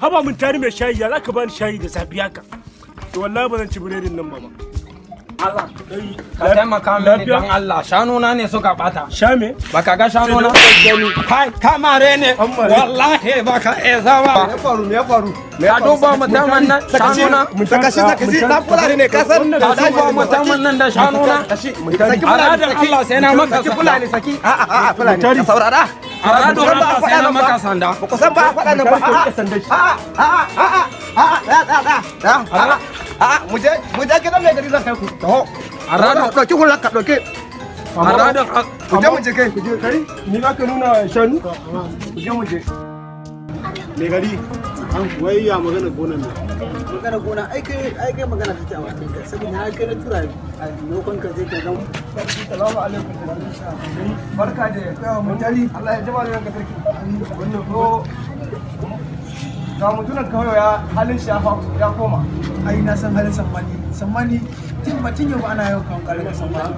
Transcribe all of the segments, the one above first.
Haba mun tari mai shayi, ya zaka bani shayi da safi haka? To wallahi ba zan ci biredin nan ba ma. Allah ka taimaka mini dan Allah, shanuna ne suka bata. Sha me? Baka ga shanuna? Kai kamare ne. Wallahi baka isa ba. Me ya faru? Me ya faru? Ka duba mutumin nan shanuna. Sakashi sakashi dan fulani ne ka san. Ka duba mutumin nan da shanuna. Saki fulani. Allah sai na maka saki fulani saki. A a a fulani. Ka saurara. Aradun Allah sai na maka sanda. Ba ku san ba faɗa nan ba. A a a a a a a a mu je gidan mai gari zan kai ku. Taho. Aradun ɗauki hular ka ɗauki. Aradun ku je mu je kai. Ku je kai ni za ka nuna shanu? Ku je mu je. Mai gari wai ya magana gonan nan? Magana gona ai kai magana take a bakin ka saboda na kai na tura a maimakon ka je ka ga. Salamu alaikum. Barka da yawa mun tari. Allah ya jima da ranka sarki. Wannan ko ga mutunan kawai ya halin shi ya koma. Ai na san halin Sammani. Sammani tun batun yau ana yau kan karin Sammani.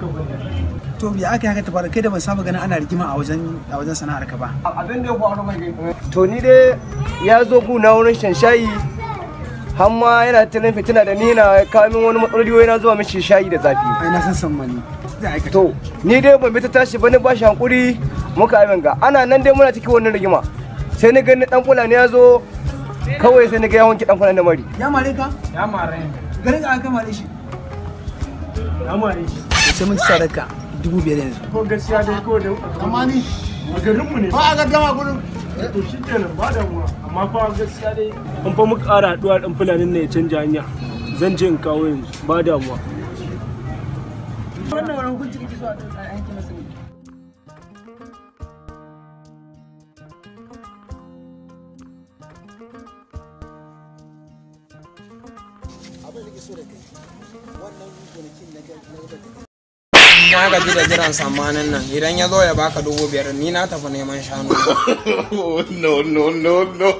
To ya aka haka ta faru kai da ban saba ganin ana rigima a wajen sana'ar ka ba. Abin da ya faru mai gari. To ni dai ya zo guna wurin shan shayi har ma yana tilin fitina da ni na kawo min wani matsaloli wai na zuwa mishi shayi da zafi. Ai na san Sammani. To ni dai ban bi ta tashi ba ni ba shi hankuri muka abin ga ana nan dai muna cikin wannan rigima. Sai ni gani dan fulani ya zo kawai sai ni ga ya wanke dan fulani da mari. Ya mare ka? Ya mare. Garin aka mare shi. Ya mare shi. Sai mun ci sadaka 5,000 yanzu. Ko gaskiya dai ko da amma ni a garinmu ne. Ba a gaddama gurin. To shi kenan ba damuwa amma fa gaskiya dai an fa muka ƙara haɗuwa ɗan fulanin ne ya canja hanya. Zan je in kawo yanzu ba damuwa. Wannan wani hukunci kake so a yanke masa ne? Abin da ke so da kai wannan gonakin na gaba. Na gaji da jiran sammanin nan idan ya zo ya baka 5,000 ni na tafi neman shanu. No no no no.